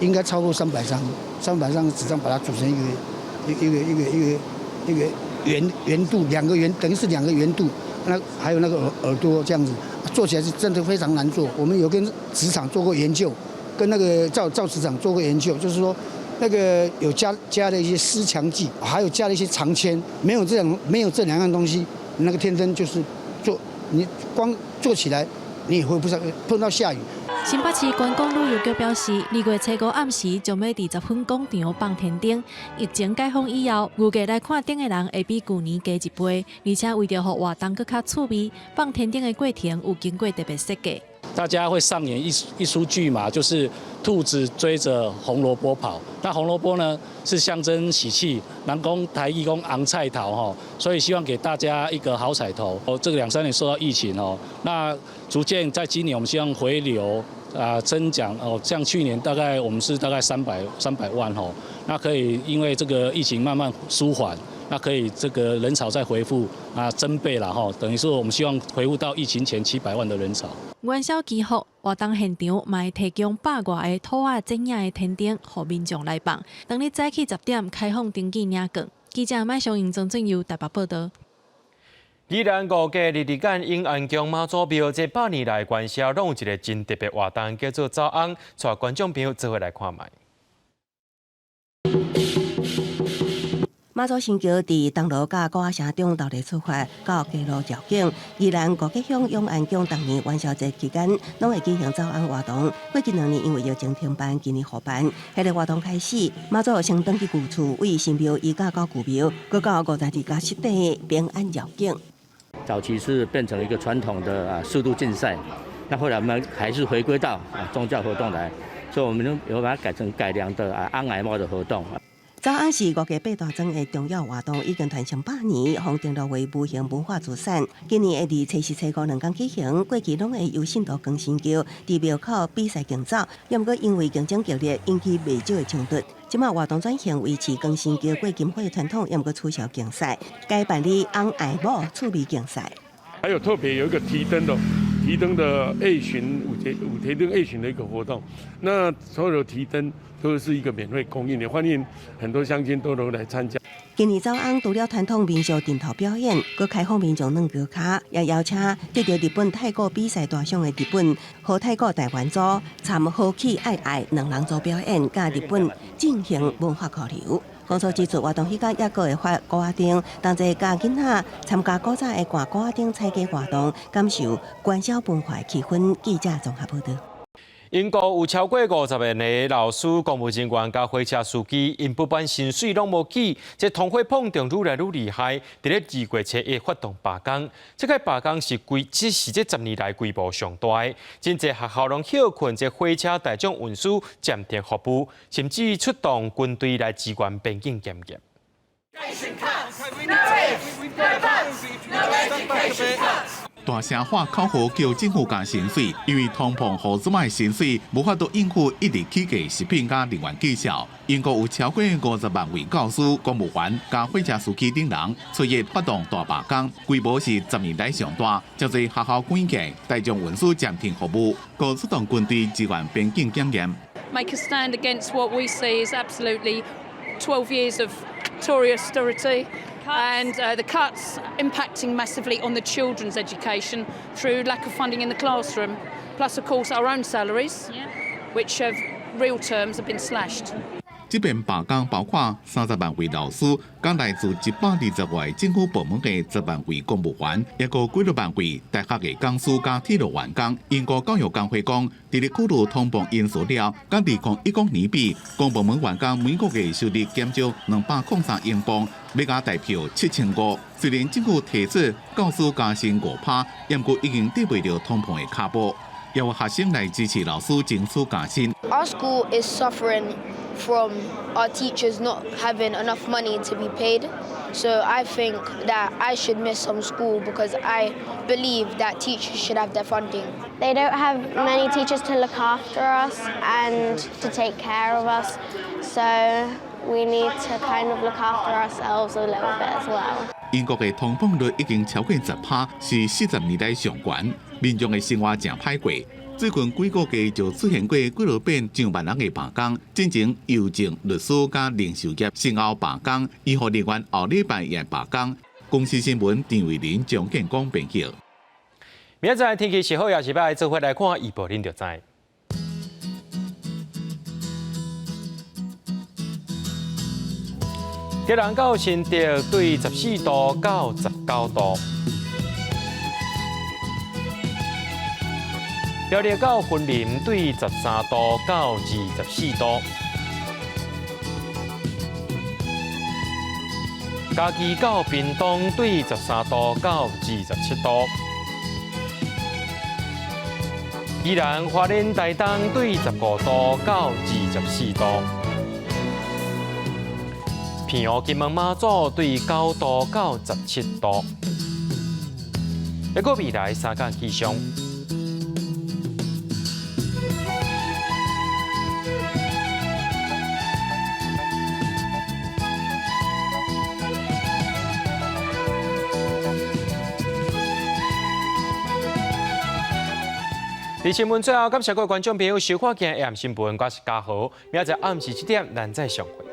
應該超過三百張，300張的紙張把它組成一個一個一個一個一個圓圓度，兩個圓等於是兩個圓度，那還有那個耳朵這樣子。做起來是真的非常難做。我們有跟紙廠做過研究，跟那個造紙廠做過研究，就是說那個有加了一些濕強劑，還有加了一些長鉛。沒有這兩樣東西，那個天燈就是做你光做起來，你也會不上碰到下雨。新北市觀光旅遊局表示，2月初5暗時將欲佇十分廣場放天燈。疫情解封以後，預計來看燈的人會比舊年加一倍，而且為著予活動閣較趣味，放天燈的過程有經過特別設計。大家會上演一齣劇嘛，就是兔子追着紅蘿蔔跑。那紅蘿蔔呢，是象徵喜氣，人講台語講紅菜頭吼，所以希望給大家一個好彩頭。哦，這個兩三年受到疫情哦，那逐漸在今年我們希望回流啊增長哦，像去年大概我們是大概三百萬吼，那可以因為這個疫情慢慢舒緩，那可以這個人潮再恢復啊增倍了吼，等於說我們希望恢復到疫情前700萬的人潮。元宵祈福活動現場嘛會提供百外个兔仔剪影的天燈，予民眾來放。當日早起10點開放登記領券。記者麥尚英、曾俊佑台北報道。宜蘭五家日日間永安宮媽祖廟，這百年來元宵攏有一个真特別活動，叫做走尪，帶觀眾朋友做伙來看覓。媽祖神轎佇銅鑼佮鼓仔城中鬥陣出發，到街路繞境。宜蘭五結鄉永安宮逐年元宵節期間，攏會舉行走尪活動。過去兩年因為疫情停辦，今年復辦。彼个活動開始，媽祖先轉去舊厝，為神廟移駕到舊廟，閣到52家實地平安繞境。早期是變成一個傳統的啊速度競賽，那後來我們還是回歸到啊宗教活動來，所以我們有把它改成改良的啊尪仔某的活動。走尪是五家八大莊的重要活動，已經傳承百年，予登錄為無形文化資產。今年會佇初四、初五兩工舉行，過去攏會由信徒扛神轎佇廟口比賽競走，猶毋過因為競爭激烈，引起袂少的衝突。這馬活動轉型維持扛神轎過金火的傳統，猶毋過取消競賽，改辦理尪仔某趣味競賽。還有特別有一個提燈的藝巡五提燈藝巡的一個活動，那所有的提燈都是一個免費供應的，歡迎很多鄉親都能來參加。今年走尪除了傳統民俗陣頭表演，閣開放民眾軟轎跤，也邀請得著日本太鼓比賽大賞的日本和太鼓台灣組參好氣愛愛兩人組表演，佮日本進行文化交流。講座指出，活動彼工猶閣會發鼓仔燈，同齊佮囡仔參加古早的掛鼓仔燈踩街活動，感受元宵文化氣氛。記者綜合報道。英國有超過50萬个老師、公務人員佮火車司機，𪜶不滿薪水攏無起，這通貨膨脹愈來愈厲害。佇咧2月初一發動罷工，這個罷工是規，這是這10年來規模上大的。真濟學校攏歇睏，這火車大眾運輸暫停服務，甚至出動軍隊來支援邊境檢驗。 No cuts. 大聲喊口號叫政府加薪水，因為通膨予這擺薪水無法度應付一直起價食品佮能源價數。英國有超過50萬位教師、公務員佮火車司機等人初一發動大罷工，規模是10年來上大，真濟學校關起，大眾運輸暫停服務，閣出動軍隊支援邊境檢驗。 Make a stand against what we see is absolutely 12 years of Tory austerity and the cuts impacting massively on the children's education through lack of funding in the classroom, plus, of course, our own salaries, which have real terms have been slashed. 這遍罷工包括30萬位老師，佮來自120外政府部門的10萬位公務員，抑閣幾若萬位大學的講師佮鐵路員工。英國教育工會講，佇咧考慮通膨因素了，佮2019年比，公部門員工每個月收入減少203英鎊，欲加台票7500。雖然政府提出教師加薪5%，毋過已經追袂著通膨的跤步。也有學生來支持老師爭取加薪。 Our school is suffering from our teachers not having enough money to be paid. So I think that I should miss some school because I believe that teachers should have their funding. They don't have many teachers to look after us and to take care of us, so we need to kind of look after ourselves a little bit as well. 英國的通膨率已經超過10%，是40年來上懸，民眾的生活誠歹過。最近幾個月就出現過幾落遍上萬人的罷工，進前郵政、律師佮零售業先後罷工，醫護人員後禮拜也罷工。公視新聞陳慧琳、張建光編輯。明仔載天氣是好抑是䆀，做伙來看預報，恁就知。基隆到新竹對14度到19度，苗栗到雲林對13度到24度，嘉義到屏東對13度到27度，宜蘭花蓮台東對15度到24度。澎湖金門馬祖對9度到17度，一個未來三天氣象。佇新聞最後，感謝各位觀眾朋友收看今日的新聞，我是嘉豪，明仔載暗時7點，咱再相會。